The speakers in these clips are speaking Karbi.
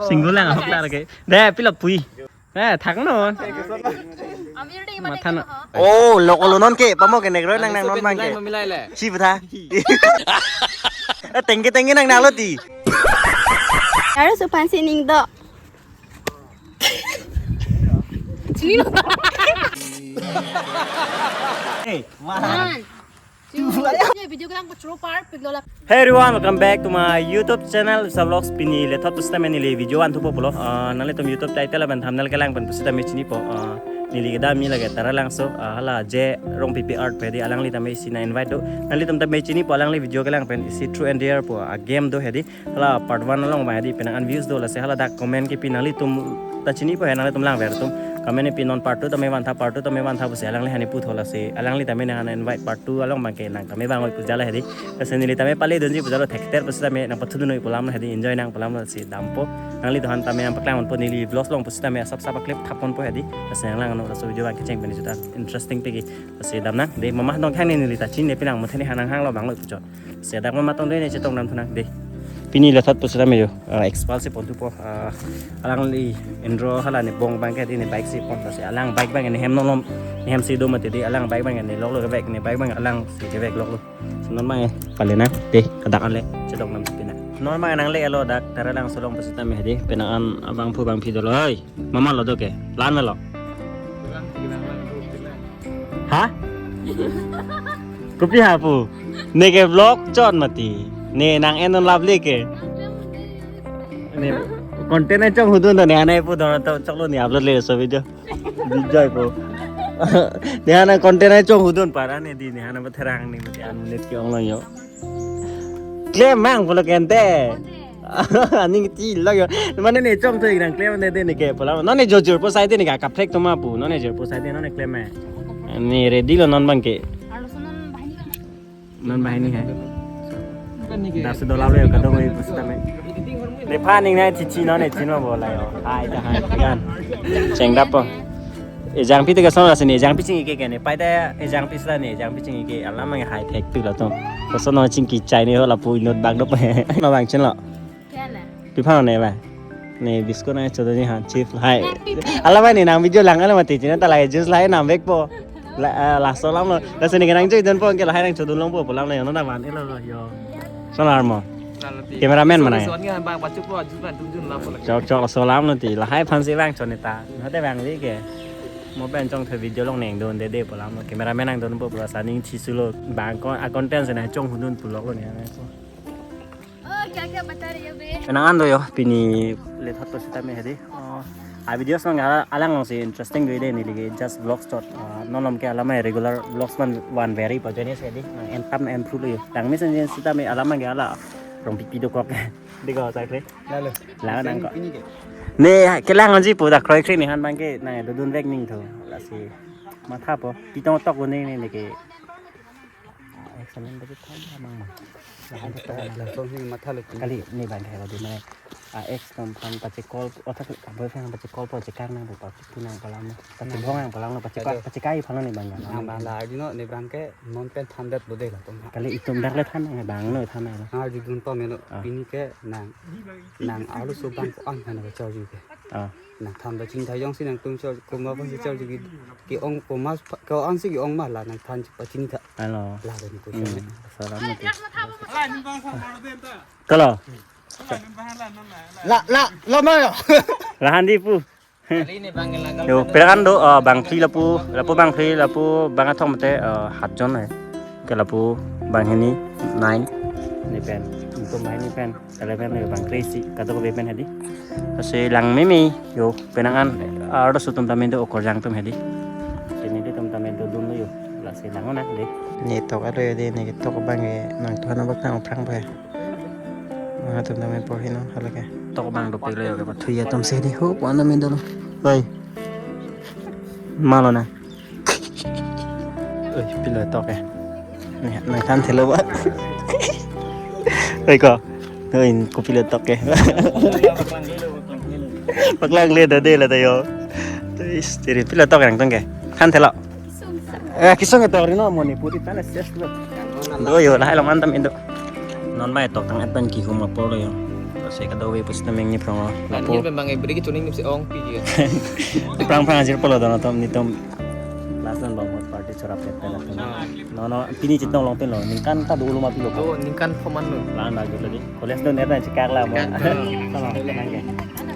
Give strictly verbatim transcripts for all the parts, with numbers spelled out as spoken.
Single lang ahok lar ke. Deh, pilo pui. Eh, thak non. Matha non. Oh, lok lo non ke, pamo ke negroi nang nang non bang ke. Milai, milai le. Si butha. Eh, tengke tengke nang nang lo ti. Harus upan sining do. Sini lo. Eh, wah. One, two, three. Video ko lang ko churo par, piglo la. Hey everyone, welcome back to my YouTube channel, Usa Vlogs. Pini lethot pusita me neli video an thupo pulo. Ah, nanglitum YouTube title lapen thumbnail kelang pen pusita me chinipo. Ah, neli kedam ni lake Taralangso, ah, hala J Rongpipi Art pu hedi, alangli tame isi nang invite do. Nanglitum tame chinipo alangli video kelang pen isi Truth and Dare pu a game do hedi. Hala part one along abang hedi penang an views do, lasi hala dak comment kepi nanglitum ta chinipo he, nanglitum langver atum. Comment kepi non part two tame vantha, part two tame vantha pusi alangli hani putho, lasi alangli tame nang invite part two along abang ke nang tame vang oi pu jala hedi. Lasi neli tame pale dunji pu jalo thekter pusita me nang pathu dun oi pu alam hedi, enjoy nang pu alam si dampo. Nangli dohan tame nang paklang ponpo, neli vlogs along pusita me asap sap clip thap ponpo hedi. Lasi nang lang ano, laso video abang kecheng pen juta interesting pegi. Lasi dam nang, deh mama dong khang ne neli ta chin ne pinang muthe ne hanang hang lo bang lo puchot. Sedak ma matong deh ne chetong dam thu nang deh. Pini lethot pusita me yo, ah, expulse pon thupo, ah, alangli indro hala ne bong abang ke di ne bike si pon, lasi alang bike abang ne hem non lom, ne hem si do mati di, alang bike abang ne lok lo kevek, ne bike abang alang si kevek lok lo. Si non abang pale nang deh, kadak ale chetong dam si pina. Non abang nang le alo dak Taralangso along pusita me hedi, penang an abangphu abangphi dolo hoi. Mama lo do ke, lan lo. Ha? Kopi ha pu? Ne ke vlog chot mati. Ne nang en non lovely ke. Ne content ai chonghudun do ne, anai pu don to choklo ne upload le so video. Bijai po. Ne anai content ai chonghudun para ne di, ne anai patherang ne mati an minute ke-ong lo yo. Klem mang pulo kente. Aning ti lo yo. Mane ne chongthu ik nang klem ne de ne ke pulo. Non ne jojor po sai de ne ka kaprek tuma pu. Non ne jor po sai de non ne klem me. Ne ready lo non abang ke. Alo so non bahini ka. Non bahini hai. Bukan ni ke. Das do lalo yo kadong oi pusita me. Ne pha ning nai chichi non ne chin ma bola yo. Hai da hai kan. Chengdap po. Ejangpi te ke son asin, ejangpi chingki ke ne. Pai ta ejangpi sila ne, ejangpi chingki ke. Alam mang hai thek tu latum. Koson no chingki chai ne ho lapu inut bang dop. No bang chin lo. Kena. Pi phang ne ba. Ne biscuit na chodo ni han chips hai. Happy birthday. Alam ba ne nang video lang alam mati chin ta lai juice lai nam vek po. La, ah, laso alam lo. Laso ne nang joi don po ke lahai nang chodun long po pulang le no na van elo lo yo. Sonar mo. Nalo ti. Cameraman mana ya? Soal ni bang pachuk po, jun ban tum jun la po lagi. Chok chok laso alam lo ti. Lahai aphan si bang chon ta. Hade bang li ke. Mo pen chongthu video long neng don dede pu alam lo. Cameraman nang don po pura saning chisu lo bang ko a content si na chonghudun pulo ko ne. Oh, kya kya bata rahi ho be? Penang an do yo, pini lethot pusita me hedi. Oh, a videos mang ala alang si interesting do de neli ke just vlogs chot. Ah, non lom ke alam regular vlogs man van very po jeni si hedi. Nang en tam en phu lo yo. Tang mesen jeni sita me alam mang ke hala Rongpipi dokok. Diko sa kre. Lalo. Lang nang ko. Ini ke. Ne kelang anji pu dak kroi kre ne han bang ke nang dodun vek ning tho. Lasi matha po. Pitong tok ko ne ne ke. Ah, excellent budget tham mang ma. Lahan to. Langsung si matha lo. Kali ne bang ke lo di ne. Ah, ex kam phan pache call, otak boyfriend pache call po chekar nang po pache pu nang palam. Pache bong nang palam lo pache ka, pache kai phan ne bang ya. Nang bang la arjino ne bang ke non pen than det lo de latum. Kali itum dak le than nang bang no than nang. Ah, judun pa meno. Ah. Pini ke nang, nang alu so bang ko an than ba charge ke. Ah. Nang than ba chingthai jongsi nangtum charge, komat aphan si charge ke, ke-ong komat, ke-ong si ke-ong ma la nang than pachini tha. Alo. La de ni ko. Hmm. Salam. Kalau. La, la, la ma yo. Lahan di pu. Kali ne bang la. Yo, peran do, ah, bangphli lapu, lapu bangphli, lapu bang athom te, ah, hatjon hai. Ke lapu banghini nine. Ne pen, itum banghini pen, eleven ne bangphli si, kadokave pen hedi. Lasi lang meme, yo, penang an, ah, arloso atum tame do okorjang atum hedi. Sini di atum tame dodun lo yo, lasi lang na de. Ne tok alo yo de, ne tok bang ke, nangtuhan abak tang aphrang pa. Ah, atum tame porhi non hala ke. Tok bang dopik lo ke pathu atum si di ho, pu an tame dolo. Oi. Malo na. Oi, pilo tok ke. Ne, nang than thelo ba. Oi ko. Oi, kopilo tok ke. Paklang le do de la ta yo. Is, tiri pilo tok nangtum ke. Than thelo. Eh, kisung tok ri no mo ni puti than ses lo. Do yo, lahai lo man tam indo. Non mai tok tang epen kihum apor lo yo. Seka do we pusitame nangji phrong lo. Lapu. Anhin memang every kituning si ong pi ya. Phrang phrang ajir pulo don atum nelitum. Class don bang party chorap pet pet atum. Ah. No, no, pini chetong longpin lo. Ningkan ta dolo ma pilo. Oh, ningkan koman lo. Lang lagi lagi. College don eta chekak la mo. Chekak. Sama, tenang ke.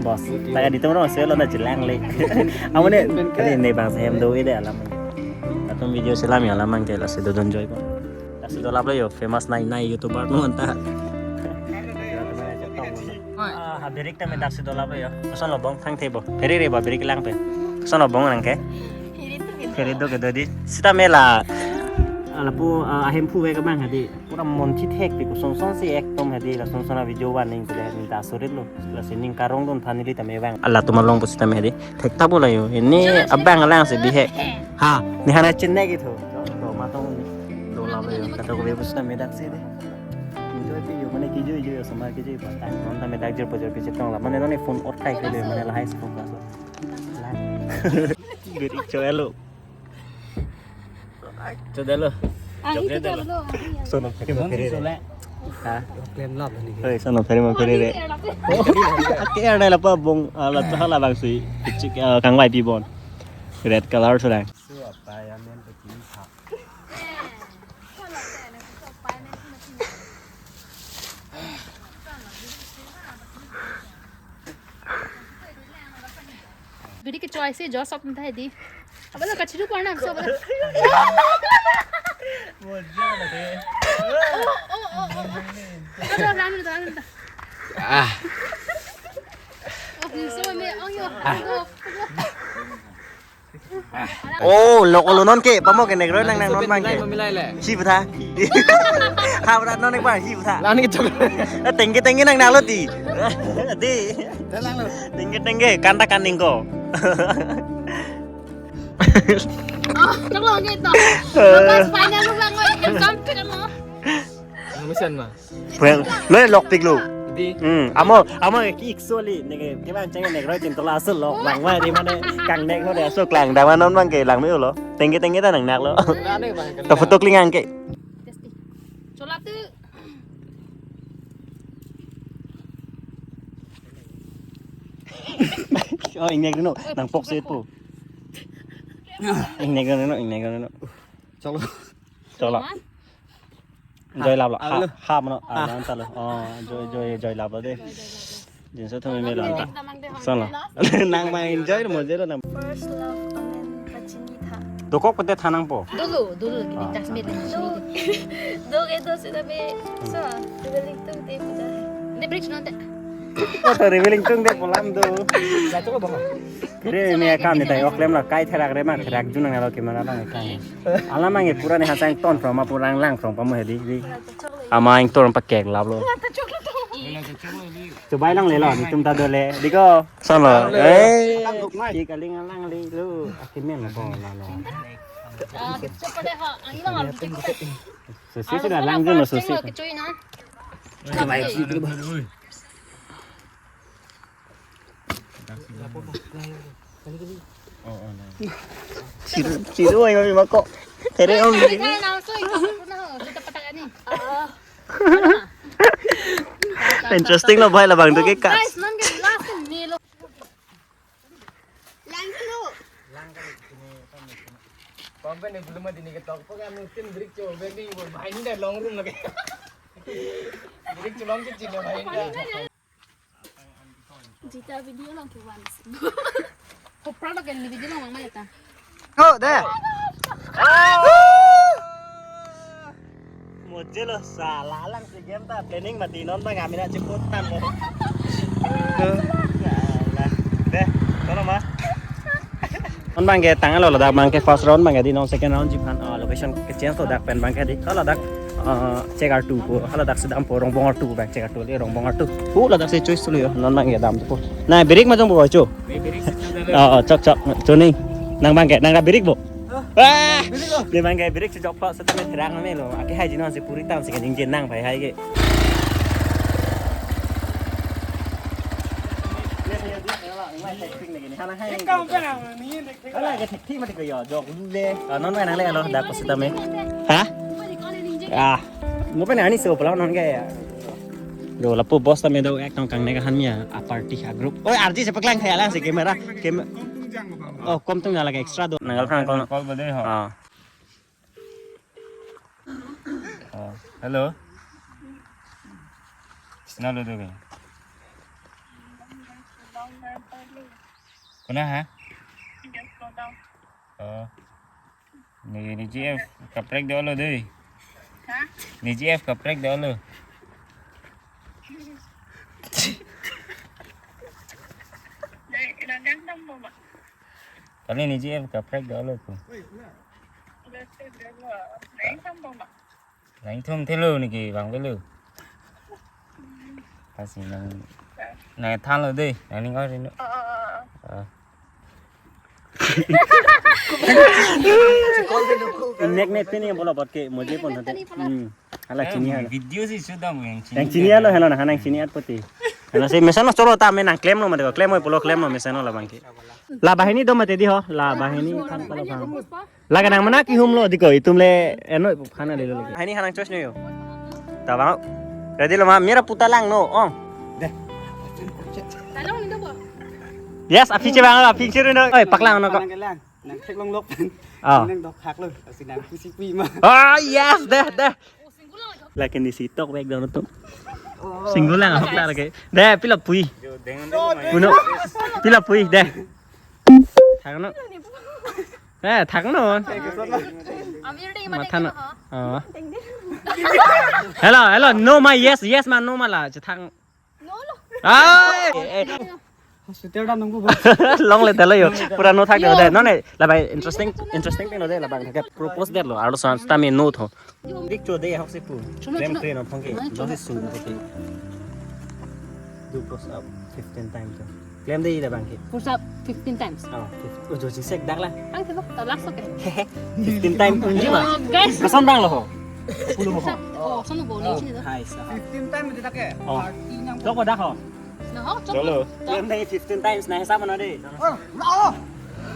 Bos, taga di temro selo na chelang le. Amone, kali ne bang sehem do ide alam. Atum video selam ya alam ke lasi dodon joy ko. Lasi dolap lo yo, famous nai nai YouTuber no anta. Ah, ha birik tame daksi dolap lo yo. Koson lo bong thangthe bo. Phere re ba birik lang pe. Koson lo bong nang ke? Phere do ke do di. Sitame la. Lapu, ah, ahemphu ve kemang hadi. Pura mon chithek pi koson son si ekdom hadi lason son a video waning pule hadi ta surit lo. Lasi ning karong don than neli tame vang. Ala tuma long pusitame hadi. Thek ta bo la yo. Ini abang lang si bihek. Ha, ne hana chinne ki tho. To matong dolap lo yo. Kato ko pusitame daksi de. Enjoy pi yo, mane kejoi joi yo, sama kejoi pa. Ta non tame dak jir pojor kechetong la. Mane non phone or kai ke le, mane lahai se focus. Birik cho elo. Cho dalo. Ah, ini kita dulu. Sono phere ma phere re. Ha? Klem lap ni. Hei, sono phere ma phere re. Ake ar dai la pa bong, ah, la to hala bang sui. Chik, ah, kangvai pi bon. Red color sudah. So apa ya men to kini tha. Bidi ke choice jo sok mita hedi. Abala kachiru ko na so abala. Mo jana de. Oh, oh, oh, oh. Ran, ran, ran. Ah. Oh, so me ang yo. Oh, lok olo non ke, pamo ke negroi lang nang non bang ke. Milai, milai le. Hi putha. Ha putha non ek bang hi putha. Lan ke chok. Eh, tengke tengke nang nalo ti. Di. Dalang lo. Tengke tengke kanta kaning ko. Oh, chok lo nge to. Pas final lo bang ko, exam ke lo. Misan ma. Well, lo lok pik lo. Di. Hmm, amo, amo ki actually ne ke bang cheng negroi tin tola asal lo. Bang wa di mane kang nek lo de so klang da non bang ke lang me lo. Tengke tengke ta nang nak lo. Ane bang ke. To photo klingang ke. Chola tu. Oh, ingnek no, nang pok set po. Ingnek no, ingnek no. Chok lo. Chok lo. Joy lap lo. Ha, ha mano. Ah, nan ta lo. Oh, joy, joy, joy lap lo de. Jinso thome me lo anta. Son lo. Nang ma enjoy mo je lo nang. First love amen pachini tha. Dokok pete thanang po. Dulu, dulu gini. Ah, das me. Do, do ke do sida me. So, revealing tung te puja. Ne bridge non te. Oh, to revealing tung te polam do. Ya to lo bang. Kere ne kam ne tai oklem la kai therak re ma therak junang lo ke mana bang kai. Alam ang pura ne hasang ton from ma pura lang from pamo hedi di. Ama ingtor pakek lap lo. Chubai lang le lo, netum ta dole. Di ko. Son lo. Eh. Ki kaling lang le lo. Akimen lo bang la lo. Ah, super de ha. Ang ilang ang. So si sudah lang dun lo so si. Chubai si dulu bang. Siru, siru ay mami mako. Tere om. Interesting lo bhai labang tu ke ka. Guys, non ke last ni lo. Company belum ada ni ketok. Pokoknya mungkin break coba ni buat main dah long room lagi. Break coba kita cina main dah. Jita video lang ke once. Kopra lo ke ni video lang mang ta. Oh, deh. Mo je lo sala lang si game ta planning mati non bang kami na cepot tan lo. Salah. Deh, kono ma. Non bang ke tang lo ladak bang ke first round bang ke di non second round jiphan, ah, location ke change lo dak pen bang ke di. Kalau dak, ah, check R two po, kalau dak sedang po Rongbong R two bang check R two le Rongbong R two. Pu ladak si choice lo yo, non bang ke dam po. Na birik ma jong po cho. Oh, oh, chok chok. Cho ni. Nang bang ke, nang ra birik bo. Wah, birik bo. Ni bang ke birik chok po seta me therak me lo. Ake hai jinon si puri tam si kan jing jin nang pai hai ke. Ala ke thik thik mati ko yo jok lu le. Ah, non nang le lo dak ko sita me. Ha? Ah, mo pen ani so pala non ke ya. Do lapu boss tame do ek tong kangnek ahan mia a party a group. Oi, arti sepak lang khaya lang si camera. Cam-, oh, kom tung lagi extra do. Nanggal phang kon. Call bade ho. Ah. Oh, hello. Sina lo do ke? Kuna ha? Oh. Ni, ni G F kaprek do lo dei. Ha? Ni G F kaprek do lo. Dei, ilang dang dang mo ma. Kali ni G F kaprek do lo ko. Nang thum thelo niki bang belo. Pasi nang nang than lo dei, nang ning oi rino. Ah. Nek nek pini yang bola bot ke mujhe pon hate. Hmm. Hala chini hala. Video si sudah mo yang chini. Yang chini hala hala na nang chini at poti. Hala si mesan no cholo ta me nang klem no mate ko klem oi pulo klem no mesan no labang ke. La banghini do mate dei ho, la banghini than palo bang. Lake nang mana kehum lo dei ko, itum le eno phana le lo lake. Banghini hanang choice no yo. Ta bang. Ready lo ma, mera puta lang no, ong. Deh. Yes, aphi che bang, aphi che no. Oi, paklang no ko. Nang kelang, nang thek long lok. Oh. Nang dok hak lo, asi nang kusi kui ma. Oh, yes, deh, deh. Lake ni si tok back down to. Single lang ahok la lake. Deh, pila pui. Puno. Pila pui, deh. Thak no. Eh, thak no. Matha no. Oh. Hello, hello. No ma, yes, yes ma, no ma la. Chethak. Ai. Hospital dam nunggu bo. Long le talo yo. Pura no thak de. No ne. Labai interesting, interesting thing lo dei labang thak. Propose det lo. Arlo san tame no tho. Dik cho dei hok si pu. Lem kre no phang ke. Lo si su ko ke. Do push up fifteen times. Klem dei labang ke. Push up fifteen times. Oh, fifteen. Oh, jo sek dak la. Ang thelo, ta last okay. Fifteen times unji ma. Oh, guys. Koson bang lo ho. Pulo mo ho. Oh, sono bowling sini to. Hai sa. Fifteen times dei ta ke. Oh. Thirty nang. Chok ko dak ho. No, chok. Cholo. Klem dei fifteen times na hisab na dei. Oh, oh.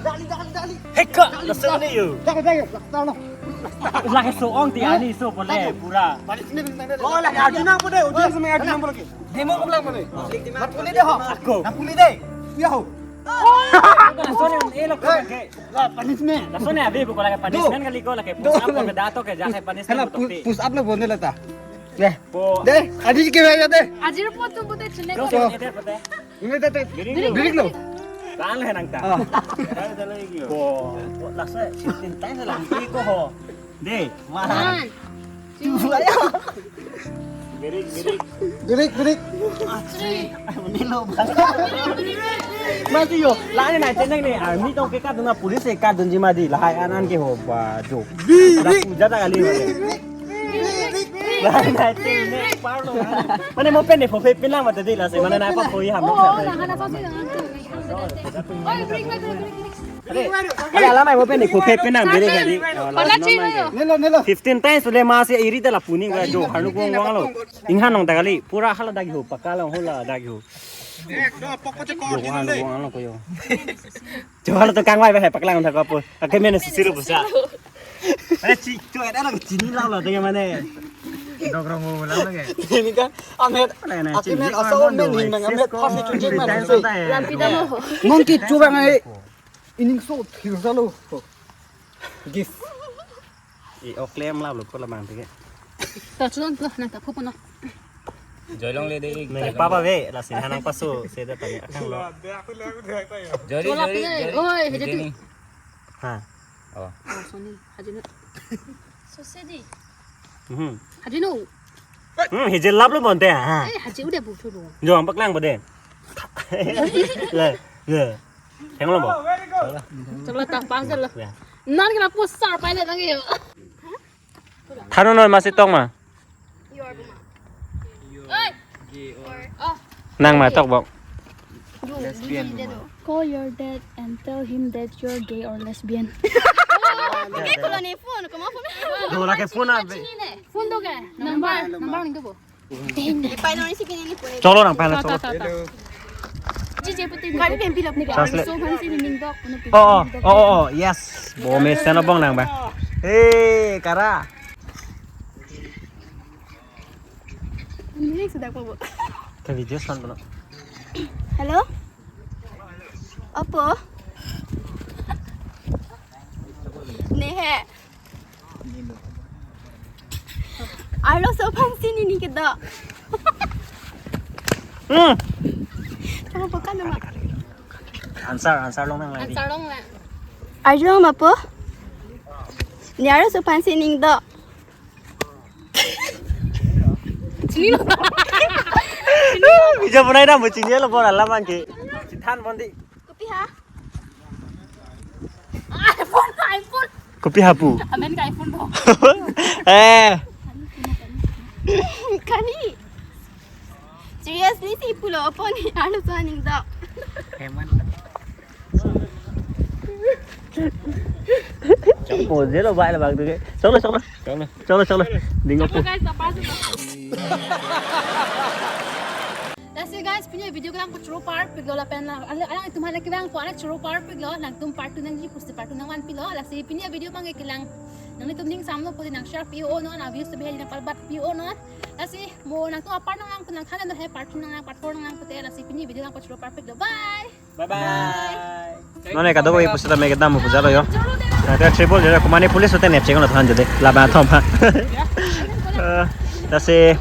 Dali, dali, dali. Heka, langsung ni yo. Dali, dali, dali. Lake so-ong ti ani so pole pura. Punishment nang dali. Oh, lake arju nang pode, audience me arju nang pode. Demo ko lang pode. Nang puli dei ho. Ako. Nang puli dei. Yo ho. Laso ne, eh, lo ko ke. La punishment. Laso ne abi ko lake punishment kali ko lake push up ko dato ke jase punishment. Hala, push up lo bone lata. Deh. Po. Deh, adi ke bhai deh. Ajir po tum pute chune ko. Lo se eder pute. Ini deh, deh. Birik lo. Birik lo. Kan hai nang ta. Ah. Kan hai lagi yo. Po. Po, laso fifteen times lang ko ho. Deh. One. Two. Ayo. Birik, birik. Birik, birik. Three. Ay, ini lo. Mati yo. Lain na cheneng ni. Army tong ke kadun na police ke kadunji ma dei. Lahai an an ke ho ba jo. Birik. Jata kali. Birik. Mane mo pen ne pho phe pinlang mate dei lasi mane nangpakoi ham. Oh, nang hana sosi nang tu. Oi, bring, bring, bring, bring. Are, are, alamai mo pen ne pho phe pinlang bere kali. Pala chino yo. Nelo, nelo. Fifteen times le ma si iri ta la puni ba jo harnu kong wang lo. Inghan nong ta kali pura hala dak ho pakala hola dak ho. Jo harnu kong wang lo ko yo. Jo hala to kangvai ba hai paklang ta ko po. Ake mene sisiru busa. Are chi, cho ada nang chini lau lo tengah mana? Dok rong ulang lagi. Ini kan amet. Mana na akim chini? Aso men ning nang amet pas itu cik mana sih? Lampi damo. Monkey coba ngai. Ining so thir salo. Gif. I oklem lau lo ko lamang tege. Ta chulon lo nang ta phupo no. Joilong le dei. Nang papa ve lasi hanang paso se da tanya akang lo. Joilong, joilong, joilong. Oi, hejeni. Ha. Oh. Oh, Sony, hajino. Sose dei. Mhm. Hajino. Hmm, hijel lap lo bonte ha. Eh, haji udah bu thulu. Jo ang paklang pade. Le, le. Thenglo bo. Chalo ta pang chalo. Ya. Nan kena pusar pilot lagi yo. Thano noi masi tong ma. Nang ma tok bok. Lesbian. Call your dad and tell him that you're gay or lesbian. Pakai kalau ni phone, kamu phone. Do lake phone abe. Phone do ke? Number, number ning do bo. Cholo nang pala cholo. Translate. Oh, oh, oh, oh, yes. Bo mesen abong nang ba. Eh, kara. Ini sudah po, Bu. Ke video san pulo. Hello? Opo? Nehe. Arloso aphansi nening kedo. Hmm. Kamu bukan nama? Answer, answer longnang lagi. Answer longnang. Arjulong ma po? Ne arloso aphansi nening do. Chinilo. Video bonai dam, chinilo, bor alam angke. Chethan ponte. Kopi ha? iPhone, iPhone. Kopi ha pu? Amen ke iPhone do. Eh. Kani. Seriously si pulo, opo ne arloso nening do. Eman. Chok pose lo, bai lo bang tu ke. Chok lo, chok lo. Chok lo. Chok lo, chok lo. Ding opo. Guys, apa sih? Lasi guys, pini video kelang pachoro parpiklo lapen la, alang, alanglitum aphan kevang ko alang choro parpiklo, nangtum part two nangji pusi part two nangvanpilo. Lasi pini video abang kelang, nanglitum ning samlo pute nang share pi-o non, na views to be nang palbat pi-o non. Lasi mo nangtum apart nanglang pute nangthan do he, part two nanglang, part four nanglang pute. Lasi pini video kelang pachoro parpiklo. Bye. Bye bye. Non ke kadokave pusitame kedam puja lo yo. Nangte triple zero kumani police hote nepcheng lo than jode. Laba thom ha. Eh, lasi,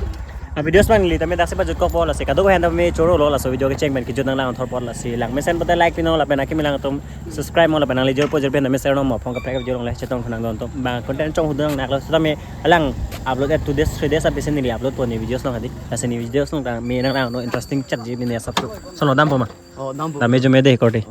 ah, videos abang neli tame daksi pajut kokpo, lasi kadokave aphan tame choro lo, laso video kecheng pen kejut nanglang thorpo, lasi langmesen pute like pinon lapen akimi alangtum subscribe mo lapen nangli jor po jor pen tame share non mo, phong kaprek video along le chetong khonang don to. Bang content chonghudun nang naklo, sitame alang upload at two days, three days aphi si neli upload po ne videos along hadi. Lasi ne videos along tame nanglang non interesting chatji ne asap tu. Son lo dampo ma. Oh, dampo. Dam ejo me de korte.